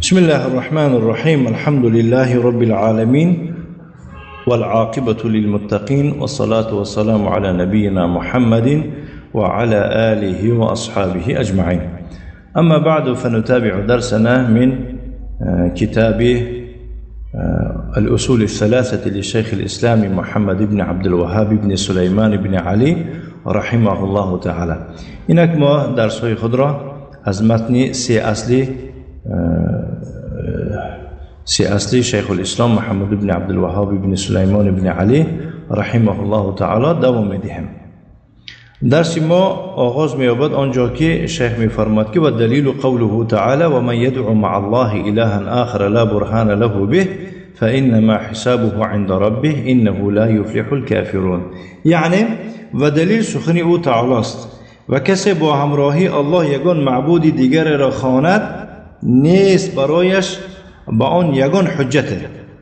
بسم الله الرحمن الرحيم. الحمد لله رب العالمين والعاقبة للمتقين والصلاة والسلام على نبينا محمد وعلى آله وأصحابه أجمعين. أما بعد، فنتابع درسنا من كتاب الأصول الثلاثة لشيخ الإسلام محمد بن عبد الوهاب بن سليمان بن علي رحمه الله تعالى. اینک ما درس‌های خود را از متن سه اصلی شیخ الاسلام محمد بن عبدالوهاب بن سلیمان بن علی رحمه الله تعالی دوام میدهیم. درس ما آغاز می‌یابد آنجا که شیخ می‌فرماد که والدلیل قوله تعالی ومن يدع مع الله إلها آخر لا برهان له به فإنما حسابه عند ربه إنه لا يفلح الكافرون. یعنی و دلیل سخن او تعالی است و کسی با همراهی الله یگان معبود دیگر را خواند نیست برایش با آن یگان حجت،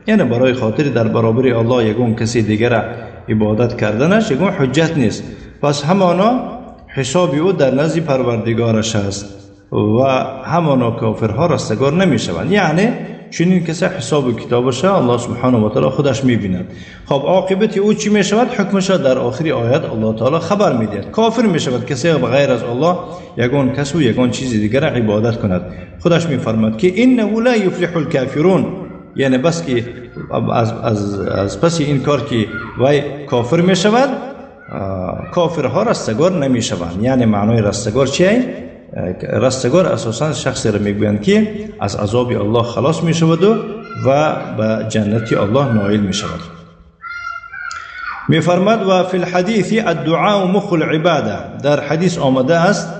یعنی برای خاطر در برابر الله یگان کسی دیگر عبادت کردنش یگان حجت نیست، پس همانا حساب او در نزد پروردگارش است و همانا کافرها رستگار نمیشوند. یعنی چنین کسی حساب و کتابش الله سبحانه و تعالی خودش میبیند. خب عاقبت او چی میشود؟ حکمش در آخر آیت الله تعالی خبر میدهد. کافر میشود کسی غیر از الله یگان کس و یگان چیز دیگر عبادت کند. خودش میفرماد که انه لا یفلح الکافرون، یعنی بس که از پس این کار که وی کافر میشود، کافرها رستگار نمیشوند. یعنی معنای رستگار چیه؟ رستگار اساسا شخصی را میگویند که از عذاب الله خلاص میشود و به جنت الله نائل میشود. میفرماد و فی الحدیث الدعاء مخ العباده. در حدیث آمده است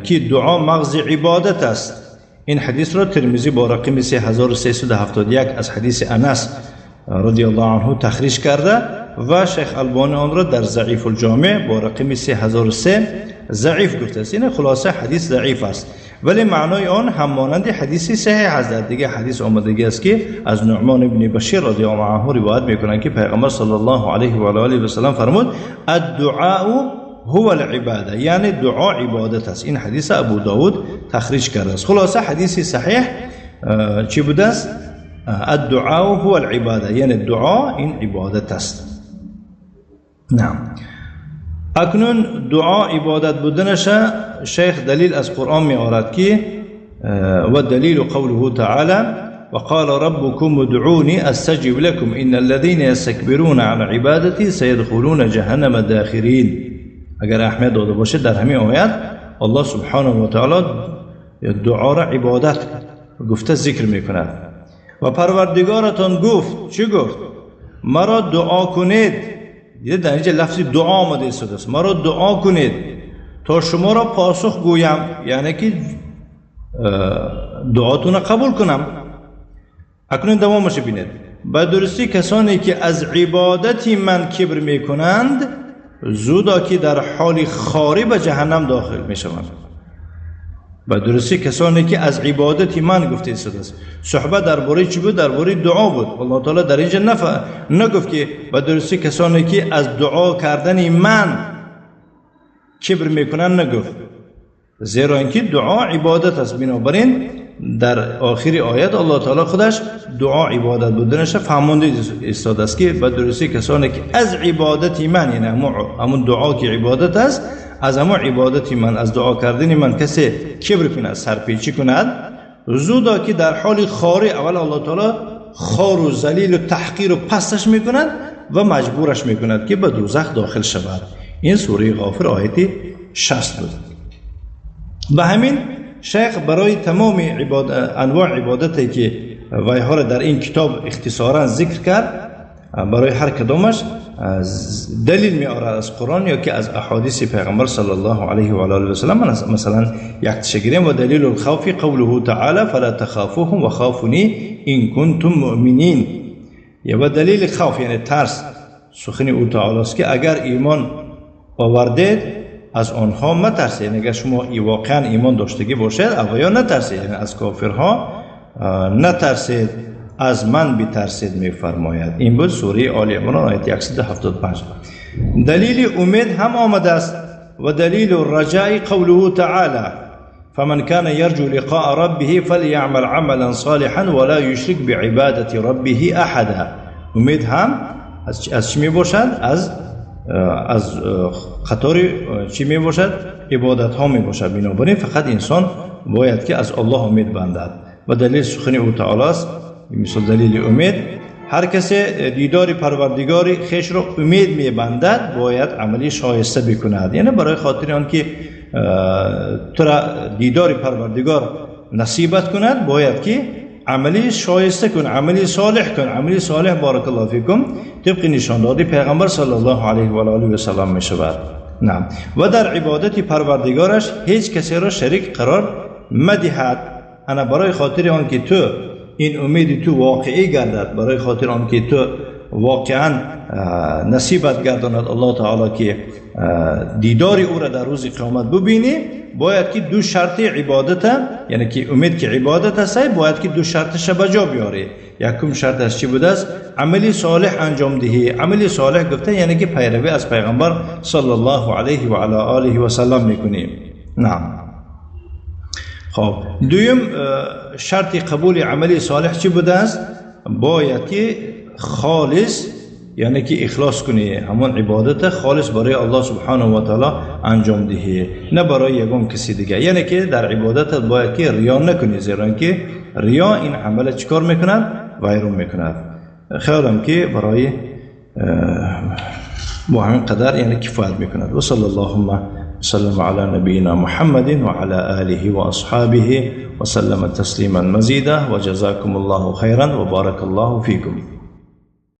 که دعا مغز عبادت است. این حدیث را ترمذی با رقم 3371 از حدیث انس رضی الله عنه تخریج کرده و شیخ البانی آن را در ضعیف الجامع با رقم 3003 ضعیف گفته است. این خلاصه حدیث ضعیف است، ولی معنای آن همانند حدیث صحیح است. در دیگه حدیث آمدگی است که از نعمان ابن بشیر رضی الله عنه روایت میکنند که پیغمبر صلی الله علیه و آله و سلم فرمود الدعاء هو العباده، یعنی دعا عبادت است. این حدیث ابو داود تخریج کرده است. خلاصه حدیث صحیح چی بوده است؟ الدعاء هو العباده، یعنی دعا این عبادت است. نعم. اکنون دعا عبادت بودنش شیخ دلیل از قرآن می آورد که و دلیل قوله تعالی وقال ربكم ادعوني استجب لكم ان الذين يستكبرون عن عبادتي سيدخلون جهنم داخرين. اگر اهمیت داده باشه در همین آیت الله سبحانه و تعالی دعا را عبادت گفته ذکر میکند. و پروردگارتان گفت، چی گفت؟ مرا دعا کنید. دیده در اینجا لفظ دعا آمده است. مرا دعا کنید تا شما را پاسخ گویم، یعنی که دعاتون را قبول کنم. اکنون دوامش بینید. به درستی کسانی که از عبادت من کبر میکنند زودا که در حال خواری به جهنم داخل میشوند. به درستی کسانی که از عبادت من گفته است. صحبت درباره چی بود؟ درباره دعا بود. الله تعالی در اینجا نگفت که به درستی کسانی که از دعا کردن من کبر میکنن، نگفت، زیرا اینکه دعا عبادت است. بنابراین در آخر آیت الله تعالی خودش دعا عبادت بودنش فهمانده ایستاده است که به درستی کسانی که از عبادت من، یعنی همون دعا که عبادت است، از همون عبادت من، از دعا کردن من کسی کبر کند، سرپیچی کند، زودا که در حال خواری، اول الله تعالی خوار و ذلیل و تحقیر و پستش میکند و مجبورش میکند که به دوزخ داخل شود. این سوره غافر آیت 60 بود. به همین شیخ برای تمام انواع عبادتی که ویها را در این کتاب اختصارا ذکر کرد، برای هر کدامش دلیل می آورد از قرآن یا که از احادیث پیغمبر صلی الله علیه و آله و سلم. مثلا یک تشگیریم و دلیل الخوف قوله تعالی فلا تخافوهم وخافونی ان کنتم مؤمنین. یا و دلیل خوف یعنی ترس سخن او تعالی است که اگر ایمان آوردید از آنها مترسید، یعنی اگر شما واقعا ایمان داشتگی باشید اویا نترسید، یعنی از کافرها نترسید، از من بترسید میفرماید. این بود سوره آل عمران آیت 175. دلیل امید هم آمده است و دلیل الرجاء قوله تعالی فمن كان يرجو لقاء ربه فليعمل عملا صالحا ولا يشرك بعبادة ربه أحدا. امید هم از چی می باشد؟ از قطار چی می باشد؟ عبادت ها می باشد. بنابراین فقط انسان باید که از الله امید بندد و دلیل سخن او تعالی است. مثل دلیل امید، هر کسی دیدار پروردگار خویش را امید می بندد باید عملی شایسته بکند. یعنی برای خاطر آن که تو را دیدار پروردگار نصیبت کند باید که عملی شایسته کن، عملی صالح کن. عملی صالح بارک الله فیکم طبق نشان دادی پیغمبر صلی الله علیه و آله و سلم می شود. نعم. و در عبادت پروردگارش هیچ کسی را شریک قرار مدهد. انا برای خاطر آن که تو این امید تو واقعی گردد، برای خاطر آن که تو واقعا نصیبت گرداند الله تعالی که دیدار او را در روز قیامت ببینی، باید که دو شرط عبادت، یعنی که امید که عبادت است، باید که دو شرطش به جا بیاری. یکم شرط از چی بوده است؟ عملی صالح انجام دهی. عملی صالح گفته یعنی که پیروی از پیغمبر صلی الله علیه و علی آله و سلم میکنی. نعم. خب دویم شرط قبول عملی صالح چی بوده است؟ باید که خالص، یعنی که اخلاص کنی، همان عبادت خالص برای الله سبحانه و تعالی انجام دهی، نه برای یگان کسی دیگه. یعنی که در عبادت باید که ریا نکنی، زیرا که ریا این عمل چیکار میکند؟ ویران میکند. خیالم که برای با همین قدر یعنی کفایت میکند. و صلی اللهم وسلم على نبينا محمد وعلى آله وأصحابه وسلم تسليما مزيدا وجزاكم الله خيرا وبارك الله فيكم.